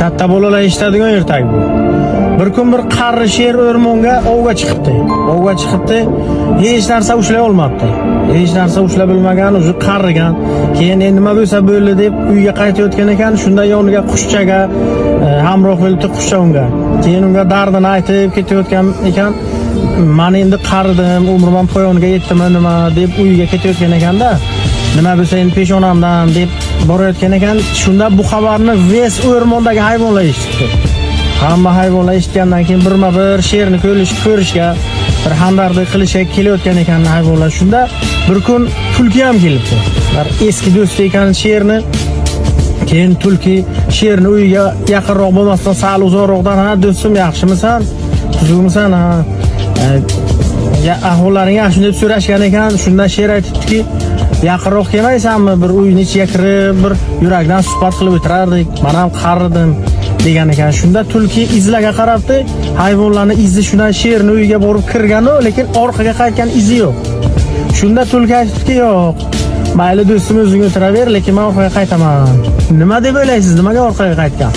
Katta bolalar eshitadigan ertak bu. Bir kun bir qari sher o'rmonga ovga chiqibdi. Ovga chiqibdi, hech narsa ushlay olmabdi. Hech narsa ushlay bilmagan, o'zi qarigan. Keyin endi nima bo'lsa bo'ldi deb uyga qaytayotgan ekan, shunda yoniga qushchaga hamroh bo'libdi qushcha unga. Keyin unga dardini aytib ketayotgan ekan. Man endi qaridim, umrim ham poyoniga yetdimi nima deb uyiga ketayotgan ekanda. Nima bo'lsa endi peshonamdan deb borayotgan ekan. Shunda bu xabarni ves o'rmondagi hayvonlar eshitdi. Hamma hayvonlar eshitgandan keyin birma-bir sherni ko'rishga, bir hamdardlik qilishga kelayotgan ekan hayvonlar. Shunda bir kun tulki ham kelibdi. Bir eski do'sti ekan sherni. Keyin tulki sherni uyiga yaqinroq bo'lmasdan sal uzoqroqdan, "Ha, do'stim, yaxshimisan? Tuzukmisan? Ha, ya ahvollaring yaxshimi?" deb so'rashgan ekan. Shunda sher aytibdiki, "Yaqinroq kelmaysanmi? Bir uyni ichiga kirib, bir yurakdan suhbat qilib o'tirardik. Men ham qaridim", degan ekan. Shunda tulki izlarga qarabdi, hayvonlarni izi shundan sherni uyiga borib kirgan-u, lekin orqaga qaytgan izi yo'q. Shunda tulki aytibdiki, "Yo'q, mayli do'stim, o'zing o'tiraver, lekin men orqaga qaytaman." Nima deb o'ylaysiz? Nimaga orqaga qaytgan?